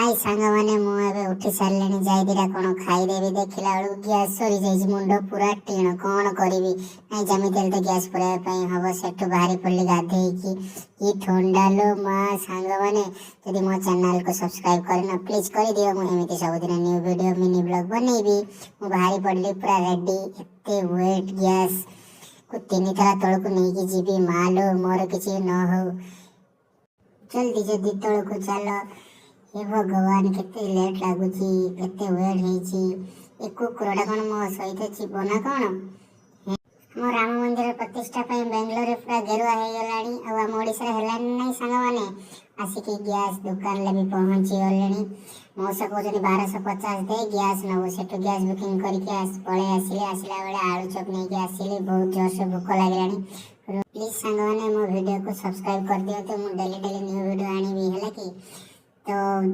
High ସାଙ୍ଗମାନେ, ମୁଁ ଏବେ ଉଠି ସାରିଲିଣି। ଯାଇ ଦିଟା କ'ଣ ଖାଇଦେବି। ଦେଖିଲା ବେଳକୁ ଗ୍ୟାସ୍ ସରିଯାଇଛି। ମୁଣ୍ଡ ପୁରା ଟିଣ, କ'ଣ କରିବି? ନାଇଁ, ଯେମିତି ହେଲେ ତ ଗ୍ୟାସ୍ ପୁରାଇବା ପାଇଁ ହବ। ସେଠୁ ବାହାରି ପଡ଼ିଲି ଗାଧେଇକି। କି ଥଣ୍ଡା ଲୋ ମା! ସାଙ୍ଗମାନେ, ଯଦି ମୋ ଚ୍ୟାନେଲକୁ ସବସ୍କ୍ରାଇବ୍ କରିନ, ପ୍ଲିଜ୍ କରିଦିଅ। ମୁଁ ଏମିତି ସବୁଦିନ ନ୍ୟୁ ଭିଡ଼ିଓ, ମିନି ବ୍ଲଗ୍ ବନେଇବି। ମୁଁ ବାହାରି ପଡ଼ିଲି ପୁରା ରେଡ଼ି। ଏତେ ୱେଟ୍, ଗ୍ୟାସ୍କୁ ତିନି ଥର ତଳକୁ ନେଇକି ଯିବି। ମା ଲୋ, ମୋର କିଛି ନ ହଉ। ଜଲ୍ଦି ଜଲ୍ଦି ତଳକୁ ଚାଲ। ହେ ଭଗବାନ, କେତେ ଲେଟ୍ ଲାଗୁଛି, କେତେ ୱେଟ୍ ହେଇଛି। ଏ କୁକୁରଟା କ'ଣ ମୋ ସହିତ ଯିବ ନା କ'ଣ? ଆମ ରାମ ମନ୍ଦିର ପ୍ରତିଷ୍ଠା ପାଇଁ ବେଙ୍ଗଲୋରରେ ପୁରା ଗେରୁଆ ହେଇଗଲାଣି ଆଉ ଆମ ଓଡ଼ିଶାରେ ହେଲାନି ନାହିଁ। ସାଙ୍ଗମାନେ, ଆସିକି ଗ୍ୟାସ୍ ଦୋକାନରେ ବି ପହଞ୍ଚି ଗଲେଣି। ମଉସା କହୁଛନ୍ତି, 1250 ଦେ, ଗ୍ୟାସ୍ ନେବୁ। ସେଠୁ ଗ୍ୟାସ୍ ବୁକିଂ କରିକି ପଳେଇ ଆସିଲି। ଆସିଲା ବେଳେ ଆଳୁ ଚପ୍ ନେଇକି ଆସିଲି। ବହୁତ ଜୋରସେ ଭୋକ ଲାଗିଲାଣି। ପ୍ଲିଜ୍ ସାଙ୍ଗମାନେ, ମୋ ଭିଡ଼ିଓକୁ ସବସ୍କ୍ରାଇବ୍ କରିଦିଅନ୍ତୁ। ମୁଁ ଡେଲି ଡେଲି ନ୍ୟୁ ଭିଡ଼ିଓ ଆଣିବି, ହେଲା କି? ତ